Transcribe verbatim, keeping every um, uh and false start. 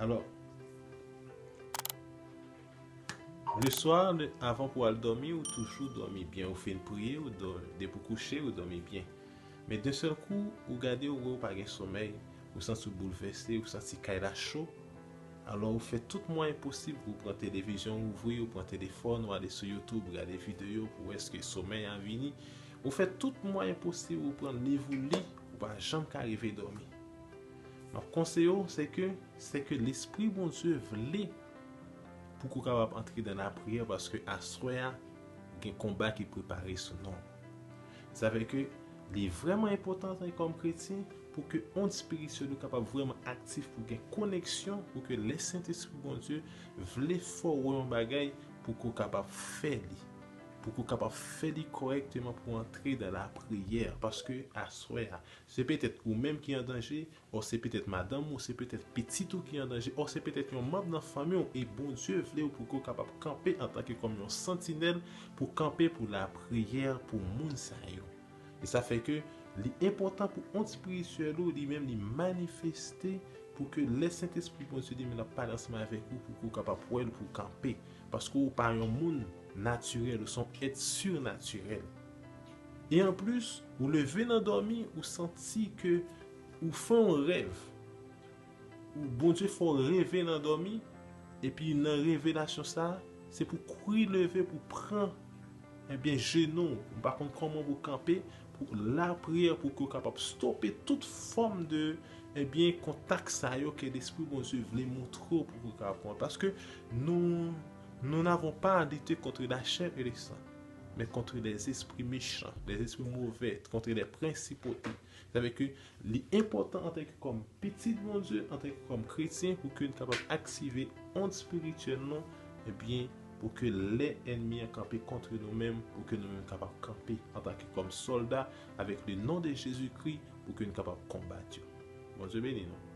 Alò, le swa, le, avan pou al dòmi, ou toujou dòmi byen. Ou fin priye, ou dò-, depi w kouche, ou dòmi byen. Men d'un sèl kou, ou gade, ou wè ou pa gen somèy, ou santi w boulvèse, ou santi kay la cho. Alò, ou fè tout mwayen posib, ou pran televizyon, ou ouvri, ou pran telefòn, ou ale sou YouTube, gade videyo pou wè èske somèy a vini. Ou fè tout mwayen posib, ou pran liv, ou li, ou pa janm ka rive dòmi. M ap konseye w, se ke, se ke Lespri Bondye vle pou ke w kapab antre dan lapriyè, paske aswè a, gen konba ki prepare sou non. Sa fè ke li vrèman enpòtan antanke kòm kretyen pou ke ond espirityèl ou kapab vrèman aktif, pou gen koneksyon, pou ke lè Sentespri Bondye vle fè w wè yon bagay, pou ke w kapab fè li. Pou ke w kapab fè li kòrèkteman, pou antre dan lapriyè. Paske aswè a, se petèt ou menm ki an danje, ò se petèt madanm ou, se petèt pitit ou ki an danje, ò se petèt yon manm nan fanmi w, e Bondye vle w pou ke w kapab kanpe antanke kòm yon santinèl, pou kanpe pou lapriyè pou moun sa yo. E sa fè ke li enpòtan pou ond espirityèl ou, li menm, li manifeste, pou ke lè Sentespri Bondye li menm ap pale ansanm avèk ou, pou ke w kapab wè l, pou w kanpe. Paske w pa yon moun natirèl, ou se yon èt sirnatirèl. E anplis, ou leve nan dòmi, ou santi ke ou fè yon rèv. Ou, Bondye fè w reve nan dòmi, epi nan revelasyon sa, se pou kouri leve pou pran, ebyen, jenou w, m pa konn kòman pou kanpe, pou lapriyè, pou ke w kapab stope tout fòm de, ebyen, kontak sa yo ke Lespri Bondye vle montre w pou ke w kapab pran. Paske nou, nous n'avons pas à lutter contre la chair et le sang, mais contre les esprits méchants, les esprits mauvais, contre les principautés. Sa vle ke li enpòtan antanke kòm pitit Bondye, antanke kòm kretyen, pou ke n kapab aktive ond espirityèl nou, ebyen, pou ke lè ènmi an kanpe kont nou menm, pou ke nou menm kapab kanpe antanke kòm sòlda avèk le non de Jezikri, pou ke n kapab konbat yo. Bondye beni nou.